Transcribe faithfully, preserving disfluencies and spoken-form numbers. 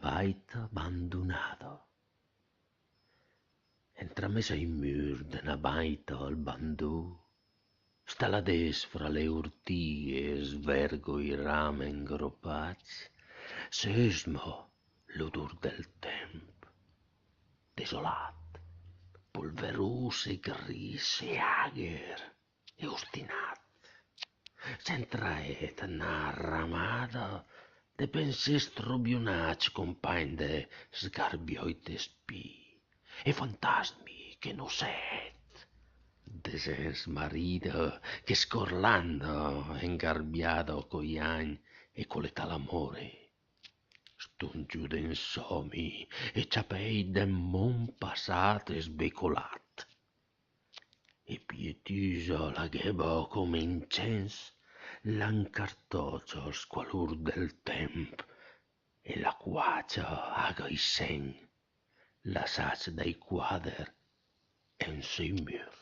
paita bandunada. Entramés ai mür de na baita al bandù, staladés fra le urtie, svergo i ram engropàcc, se sma l'udur del temp. Desolat, polverus e gris e agher e ostinat. S'entra et na ramada de pensers strobiunàcc, compagn de sgarbiòit e spì e fantasmi che no sèt, de zent smarida che scorlanda, engarbiada coi agn e co l'età l'amore, stongiuda en somi e ciapèit de mond pasat e sbecolat. E pietusa la gh'è bò come incens, la 'ncartòcia al squalur del temp e la quacia aga i segn lassàcc dai quader en sui mür.